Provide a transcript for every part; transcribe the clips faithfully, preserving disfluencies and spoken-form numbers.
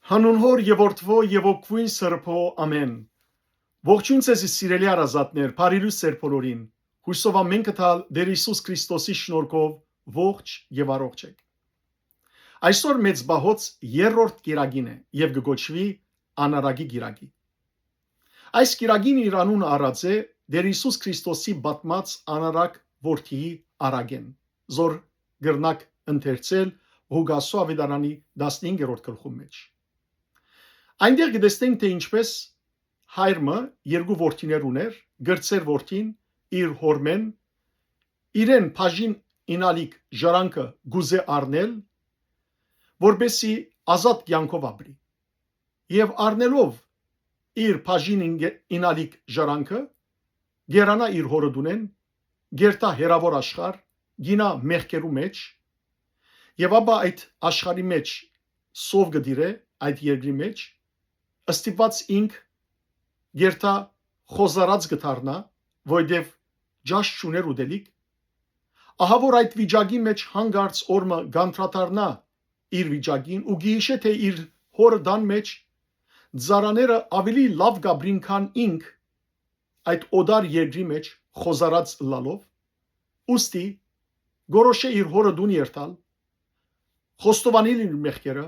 Հանուն Հօր եւ Որդւոյ եւ Հոգւոյն Սրբոյ, ամէն։ Ողջոյն ձեզի, սիրելի հարազատներ, բարի լոյս ձեր բոլորին։ Յուսով ամէն կը տալ Տէր Յիսուս Քրիստոսի շնորհքով ողջ եւ առողջ էք։ Այսօր Մեծ Պահոց երրորդ կիրակին է եւ կը կոչուի Անարակի կիրակի։ Այս կիրակին իր անունը առած է Տէր Յիսուս Քրիստոսի պատմած անարակ որդիի Արագէն, զոր կրնաք ընթերցել Ղուկասու աւետարանի տասնհինգերորդ գլխուն մէջ։ Այնտեղ կը տեսնենք, թէ ինչպէս հայր մը երկու որդիներ ունէր, կրցեր որդին իր հօրմէն իրեն բաժին ինալիք ժառանգը կ'ուզէ առնել, որպէսզի ազատ կեանքով ապրի։ Եւ առնելով իր բաժին ինգե-, ինալիք ժառանգը, կ'երանայ իր հօրը տունէն, կ'երթայ հեռաւոր աշխարհ, կ'իյնայ մեղքերու մէջ, եւ ապա այդ աշխարհի մէջ սով կը տիրէ այդ երկրի մէջ, ստիպուած ինք կ'երթայ խոզարած կը դառնայ, որովհետեւ ճաշ չունէր ուտելիք, ահա որ այդ վիճակի մէջ հանկարծ հօրմը կ'անդրադառնայ իր վիճակին ու կը յիշէ, թէ իր հօրը տան մէջ ծառաները աւելի լաւ կ'ապրին, քան ինք, այդ օտար երկրի մէջ խոզարած ըլլալով, ուստի կորոշէ իր հօրը տուն երթալ, խոստովանել իր մեղքերը,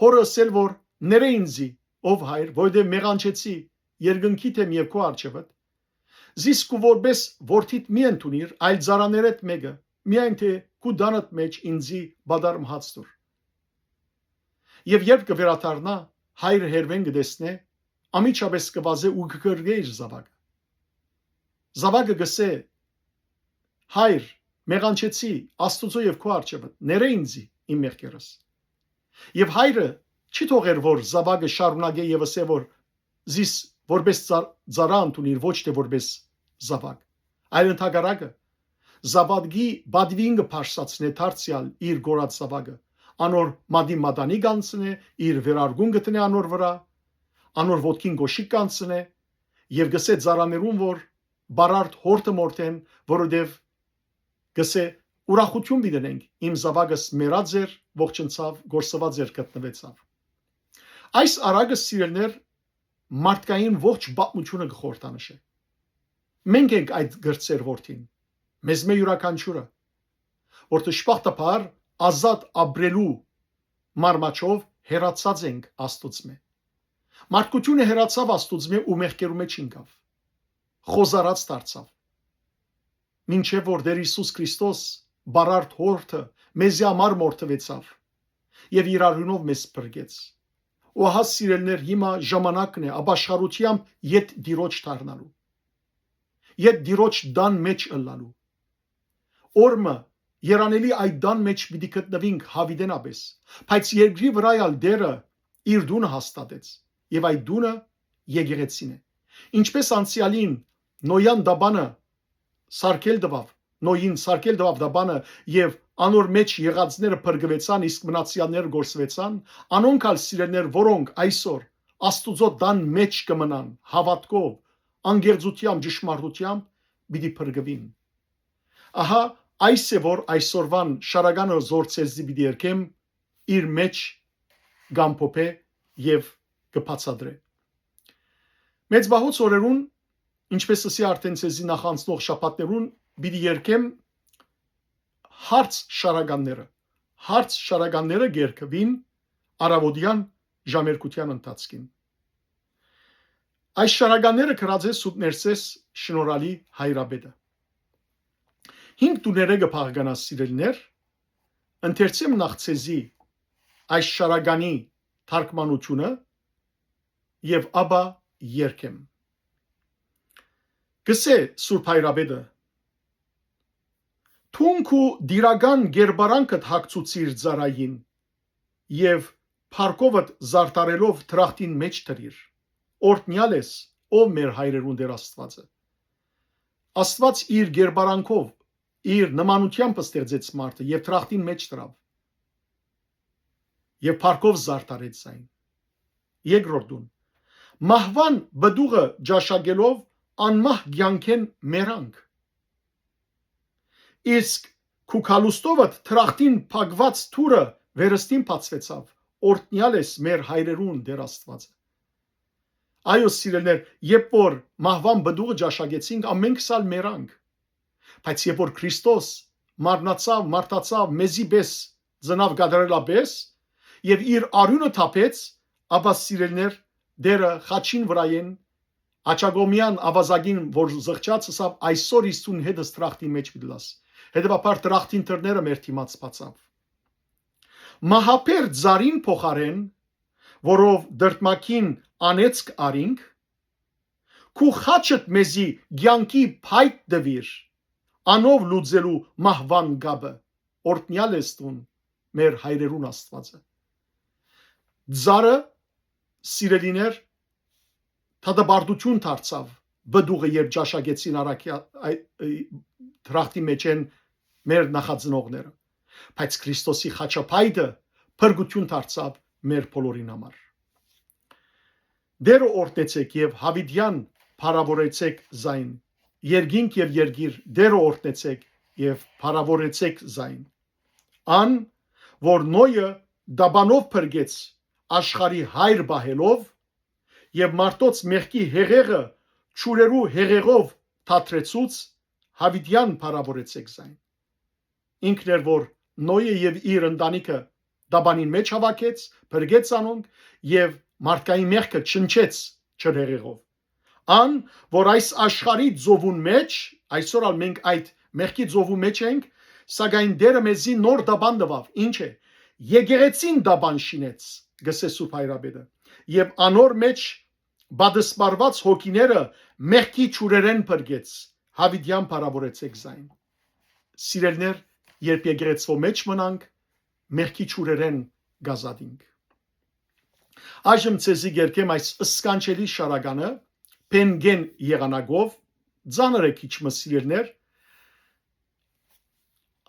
հօրը ըսել, որ «Ներէ ինծի, ով հայր, որովհետեւ մեղանչեցի երկնքի դէմ եւ քու առջեւդ։ Զիս քու որպէս որդիդ մի ընդունիր, այլ ծառաներէդ մէկը, միայն թէ քու տանդ մէջ ինծի պատառ մը հաց տուր»։ Եւ երբ կը վերադառնայ, հայրը հեռուէն կը տեսնէ, անմիջապէս կը վազէ ու կը կրկէ իր զաւակը։ Զաւակը կ'ըսէ. «Հայր, մեղանչեցի Աստուծոյ եւ քու առջեւդ, ներէ ինծի իմ մեղքերս»։ Եւ հայրը չի թողեր, որ զաւակը շարունակէ եւ ըսէ, որ «Զիս որպէս ծառ-, ծառայ ընդունիր, ոչ թէ որպէս զաւակ»։ Այլ ընդհակառակը, զաւակի պատուին կը բարձրացնէ դարձեալ իր կորած զաւակը, անոր մատին մատանի կ'անցնէ, իր վերարկուն կը դնէ անոր վրայ, անոր ոտքին կօշիկ կ'անցնէ եւ կ'ըսէ ծառաներուն, որ պարարտ հորտը մորթեն, որովհետեւ կ'ըսէ. «Ուրախութիւն պիտի ունենք, իմ զաւակս մեռած էր, ողջնցաւ, կորսուած էր, գտնուեցաւ»։ Այս արագը, սիրելիներ, մարդկային ողջ պատմութիւնը կը խորհրդանշէ։ Մենք ենք այդ կրտսեր որդին, մեզմէ իւրաքանչիւրը, որ դժբախտաբար ազատ ապրելու մարմաճով հեռացած ենք Աստուծմէ։ Մարդկութիւնը հեռացաւ Աստուծմէ ու մեղքերու մէջ ինկաւ, խոզարած դարձաւ, մինչեւ որ Տէր Յիսուս Քրիստոս, պարարտ հորտը, մեզի համար մորթուեցաւ եւ իր արիւնով մեզ փրկեց։ Ու ահա, սիրելիներ, հիմա ժամանակն է ապաշխարութեամբ յետ Տիրոջ դառնալու, յետ Տիրոջ տան մէջ ըլլալու։ Օրմը երանելի այդ տան մէջ պիտի գտնուինք յաւիտենապէս, բայց երկրի վրայ ալ Տէրը իր տունը հաստատեց, եւ այդ տունը եկեղեցին է։ Ինչպէս անցեալին Նոյան տապանը սարքել տուաւ, Նոյին սարքել տուաւ տապանը, եւ անոր մէջ եղածները փրկուեցան, իսկ մնացեալները կորսուեցան, անոնք ալ, սիրելիներ, որոնք այսօր Աստուծոյ տան մէջ կը մնան հաւատքով, անկեղծութեամբ, ճշմարտութեամբ, պիտի փրկուին։ Ահա այս է, որ այսօրուան շարականը, զոր ձեզի պիտի երգեմ, իր մէջ կ'ամփոփէ եւ կը բացատրէ։ Մեծ Պահոց օրերուն, ինչպէս ըսի արդէն ձեզի նախանցնող շաբաթներուն, պիտի երգեմ հարց շարականները։ Հարց շարականները կ'երգուին առաւօտեան ժամերգութեան ընթացքին։ Այս շարականները գրած է Սուրբ Ներսէս շնորհալի հայրապետը։ Հինգ տուներէ կը բաղկանաս, սիրելիներ, ընթերցեմ նախ ձեզի այս շարականի թարգմանութիւնը եւ ապա երգեմ։ Կ'ըսէ Սուրբ Հայրապետը. «Դուն քու տիրական կերպարանքդ հագցուցիր ծառային եւ փառքովդ զարդարելով դրախտին մէջ դրիր։ Օրհնեալ ես, ով մեր հայրերուն Տէր Աստուածը։ Աստուած իր կերպարանքով, իր նմանութեամբ ստեղծեց մարդը եւ դրախտին մէջ դրաւ եւ փառքով զարդարեց զայն»։ Երկրորդուն. «Մահուան պտուղը ճաշակելով անմահ կեանքէն մեռանք։ Իսկ քու գալուստովդ դրախտին փակուած թուրը վերստին բացուեցաւ, օրհնեալ ես մեր հայրերուն, Տէր Աստուածը։ Այո, սիրելիներ, երբ որ մահուան պտուղը ճաշակեցինք, ամենքս ալ մեռանք։ Բայց երբ որ Քրիստոս մարմնացաւ, մարդացաւ, մեզի պէս ծնաւ կատարելապէս եւ իր արիւնը թափեց, ապա, սիրելիներ, Տէրը խաչին վրայէն աջակողմեան աւազակին որ զղջաց, ըսաւ. «Այսօր Իսուսին հետս դրախտին մէջ պիտի լաս»։ Հետեւաբար դրախտին դռները մեր դիմաց բացաւ։ Մահաբեր ծառին փոխարէն, որով դրդմագին անեծք առինք, քու խաչդ մեզի կեանքի փայտ տուիր, անով լուծելու մահուան կապը, օրհնեալ ես դուն, մեր հայրերուն Աստուածը։ Ծառը, սիրելիներ, դատապարտութիւն դարձաւ պտուղը, երբ ճաշակեցին առաքեալ, այ, այ, դրախտի մէջէն մեր նախածնողները։ Բայց Քրիստոսի խաչափայտը փրկութիւն դարձաւ մեր բոլորին համար։ Տէրը օրհնեցէք եւ յաւիտեան փառաւորեցէք զայն։ Երկինք եւ երկիր, Տէրը օրհնեցէք եւ փառաւորեցէք զայն։ Ան, որ Նոյը տապանով փրկեց, աշխարհի հայր պահելով, եւ մարդոց մեղքի հեղեղը ջուրերու հեղեղով թատրեցուց, յաւիտեան փառաւորեցէք զայն։ Ինքն էր, որ Նոյը եւ իր ընտանիքը տապանին մէջ հաւաքեց, փրկեց անոնք եւ մարդկային մեղքը չնչեց ջրհեղեղով։ Ան, որ այս աշխարհի ծովուն մէջ, այսօր ալ մենք այդ մեղքի ծովու մէջ ենք, սակայն Տէրը մեզի նոր տապան տուաւ։ Ի՞նչ է։ Եկեղեցին տապան շինեց, գսէ Սուրբ Հայրապետը, եւ անոր մէջ պատսպարուած հոգիները մեղքի ջուրերէն փրկեց, յաւիտեան փառաւորեցէք զայն։ Սիրելիներ, երբ եկեղեցւոյ մէջ մնանք, մեղքի ջուրերէն կազատինք։ Այժմ ձեզի կերկեմ այս սքանչելի շարականը, Պենկեն եղանակով, ծանր է քիչ մը, սիրելիներ,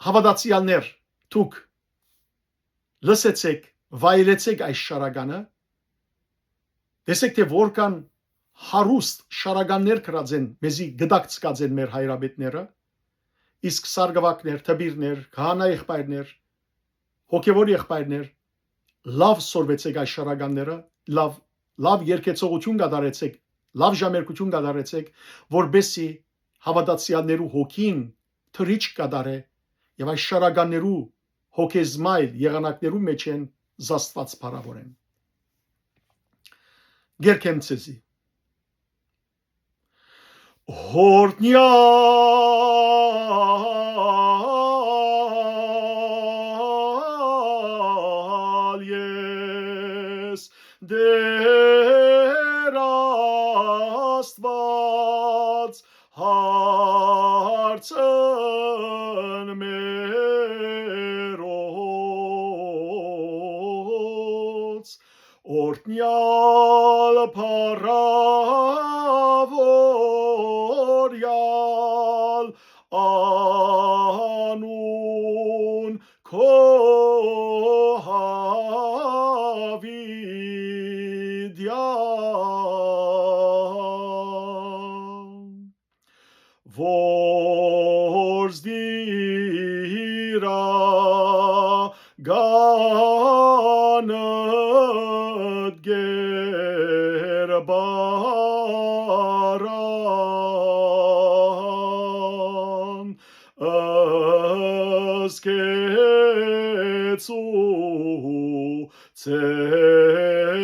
հաւատացեալներ, դուք լսեցէք, վայելեցէք այս շարականը, տեսէք թէ որքան հարուստ շարականներ գրած են, մեզի գտակցկած են մեր հայրապետները, իսկ սարգուակներ, դպիրներ, քահանայ եղբայրներ, հոգեւոր եղբայրներ, լաւ սորվեցէք այս շարականները, լաւ, լաւ երգեցողութիւն կատարեցէք, լաւ ժամերգութիւն կատարեցէք, որպեսզի հաւատացեալներու հոգին թռիչք կատարէ եւ այս շարականներու հոգեզմայլ եղանակներու մէջէն զաստուած փառաւորեն։ Կերկեմ ձեզի։ Յորտնեալ ես, Տէր Աստուած, հարցն մերոց, օրհնեալ փառաւորեալ անուն քո յաւիտեան, որ զդիրա գանդ գերբարան, ըսկեցու ծեր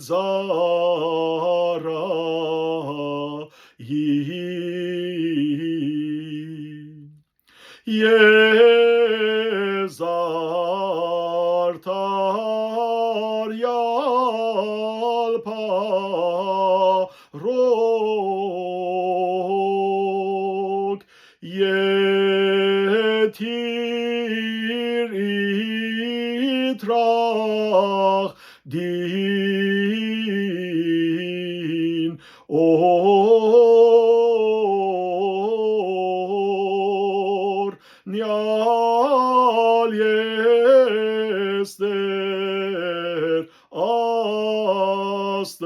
ծառային։ Ես արդարեալ փառոք եթիր իտրախ դին, օրհնեալ ես Տէր Աստուած։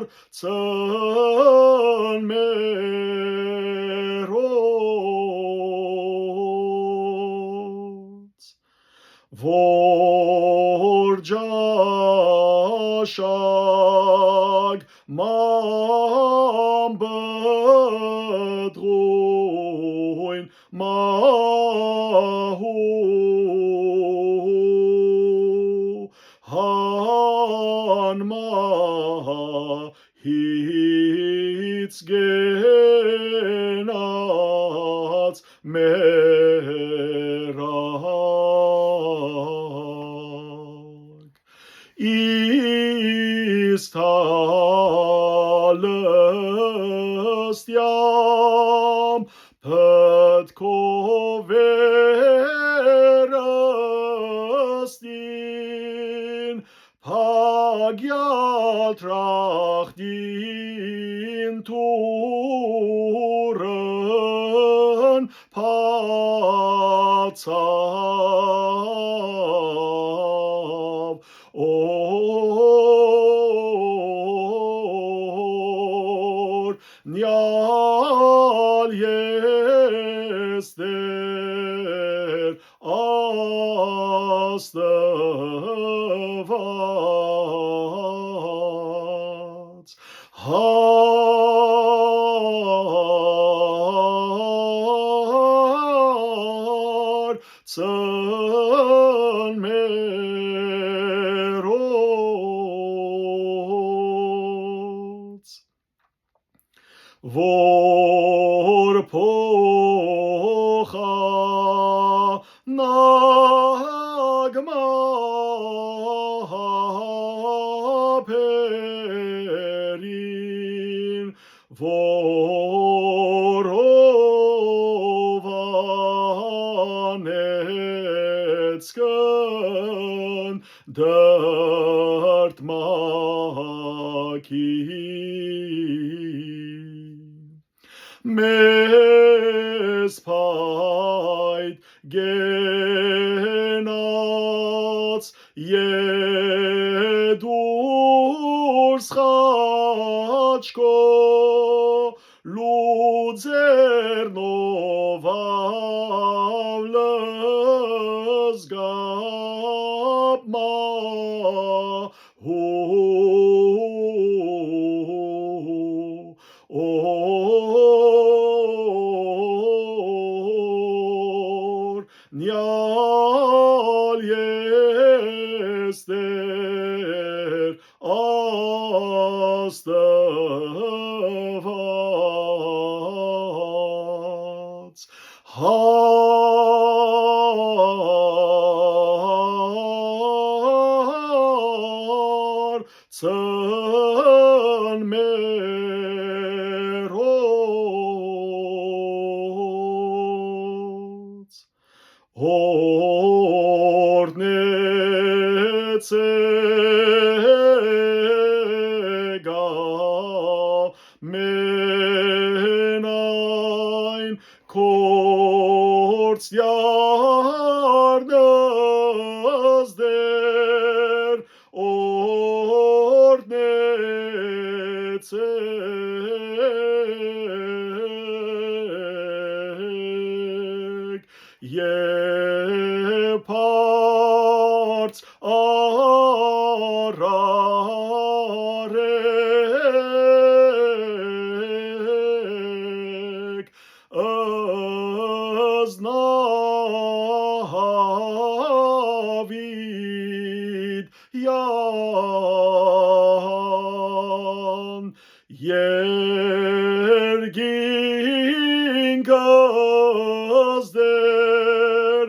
Յարցն մերոց, որ ճաշակ ման պտղոյն մահու հանմահից կենաց մեռաք։ Իսկ թալստեան պտղով վերստին, փակեալ դրախտին դուռն բացաւ, օրհնեալ ես Տէր Աստուած։ Յարցն մերոց, որ փոխանակ մահաբերին, որով անեծքն դրդմակի մեզ փայտ կենաց, Ետուր Սղաչկո լուծերնով ալզգապ մահու օրհնեալ ես Տէր Աստուած։ Յարցն մերոց, օրհնեցէք ամենայն գործեալներս Տէր, օրհնեցէք եւ բարձ արարէք Ազնաւիթեան երկինքս Տէր,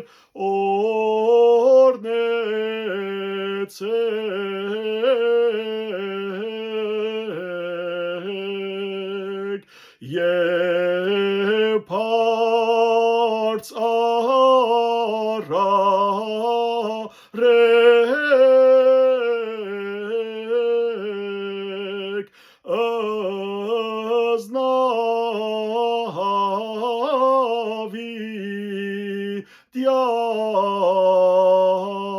օրհնեցէք եւ բարձ արարէք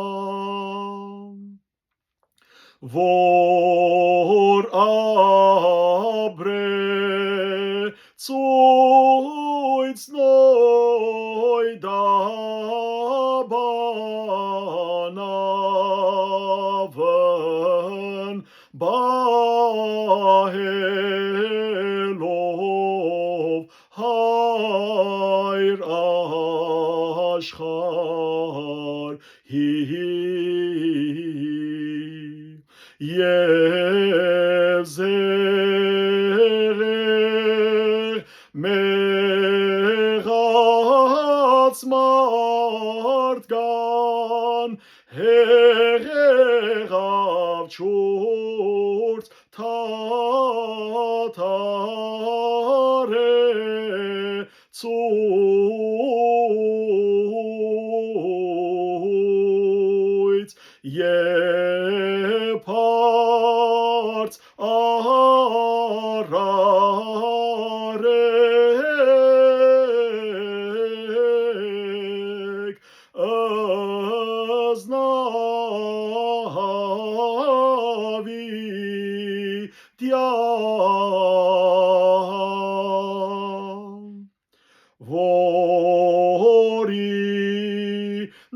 Ազնաւիթեան, որ պահելով հայր աշխարհի, եւ զերեղ մեղած մարդկան հեղեղաւ չորս թաթարեցուց, եւ բարձ արարեք Ազնաւի տեան, որ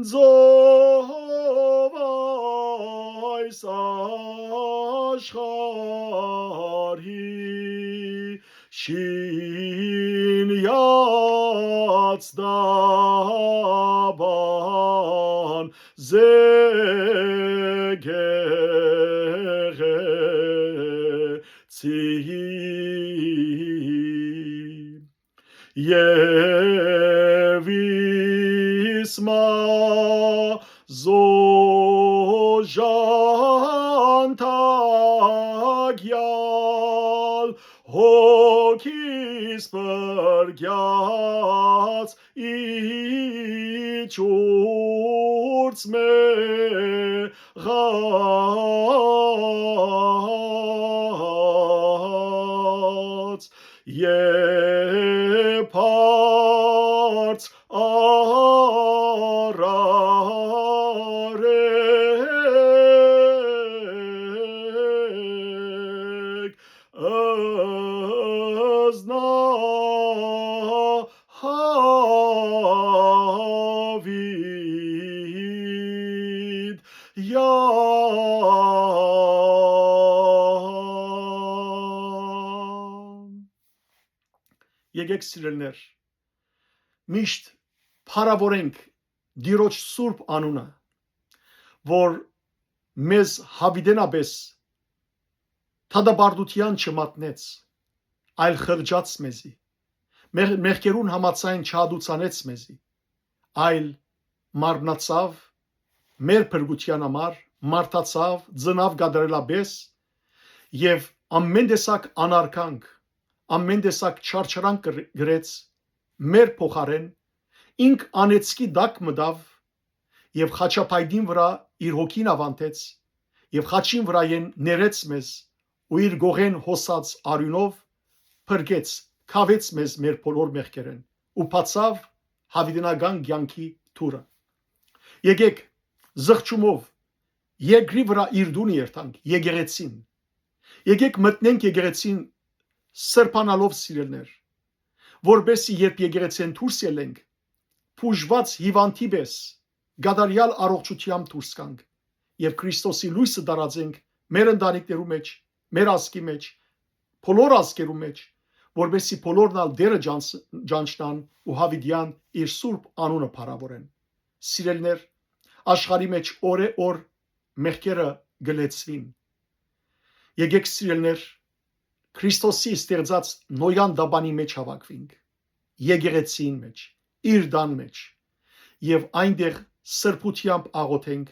ինծով այս աշխարհի շինեաց դաբան զեկեղեցի, եւ իսմա զոժանտակեալ հոգիս փրկեաց իջուրց մեղած, եւ բարձ արարեք Ազնաւի տեան։ Եկէք, սիրելիներ, միշտ փառաւորենք Տիրոջ սուրբ անունը, որ մեզ յաւիտենապէս դատապարտութեան չմատնեց, այլ խղճաց մեզի, մեր մեղքերուն համաձայն չհատուցանեց մեզի, այլ մարմնացաւ մեր փրկութեան համար, մարդացաւ, ծնաւ կատարելապէս եւ ամեն տեսակ անարգանք, ամեն տեսակ չարչարանք կր-, գրեց մեր փոխարէն, ինք անեծքի տակ մտաւ եւ խաչապայտին վրայ իր հոգին աւանդեց եւ խաչին վրայէն ներեց մեզ ու իր կողէն հոսած արիւնով փրկեց, քաւեց մեզ մեր բոլոր մեղքերէն ու բացաւ յաւիտենական կեանքի դուռը։ Եկէք, զղջումով երկրի վրայ իր տունը երթանք, եկեղեցին։ Եկէք մտնենք եկեղեցին սրբանալով, սիրելիներ, որպեսզի երբ եկեղեցէն դուրս ելենք, բուժուած հիւանդի պէս կատարեալ առողջութեամբ դուրս գանք եւ Քրիստոսի լոյսը տարածենք մեր ընտանիքներու մէջ, մեր ազգի մէջ, բոլոր ազգերու մէջ, որպեսզի բոլորն ալ Տէրը ճանչ-, ճանչնան ու յաւիտեան իր սուրբ անունը փառաւորեն։ Սիրելիներ, աշխարհի մէջ օրէ օր մեղքերը կը լեցուին։ Եկէք, սիրելիներ, Քրիստոսի ստեղծած նոյական տապանի մէջ հաւաքուինք, եկեղեցին մէջ, իր տան մէջ, եւ այնտեղ սրբութեամբ աղօթենք,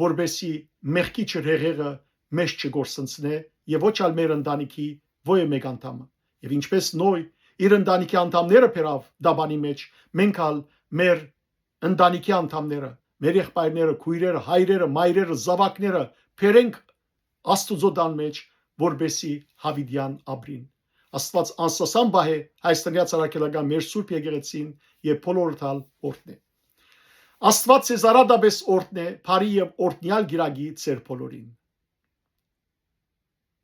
որպեսզի մեղքի չրհեղեղը մեզ չկորսնցնէ եւ ոչ ալ մեր ընտանիքի ոեւէ մէկ անդամը։ Եւ ինչպես Նոյ իր ընտանիքի անդամները բերաւ տապանի մէջ, մենք ալ մեր ընտանիքի անդամները, մեր եղբայրները, քոյրերը, հայրերը, մայրերը, զաւակները բերենք Աստուծոյ տան մէջ, որպեսզի յաւիտեան ապրին։ Աստուած անսասան պահէ Հայաստանի Արաքելական մեր Սուրբ Եկեղեցին եւ բոլորդ ալ օրհնէ։ Աստուած ձեզ արատապէս օրհնէ, բարի եւ օրհնեալ կիրակի ձեր բոլորին։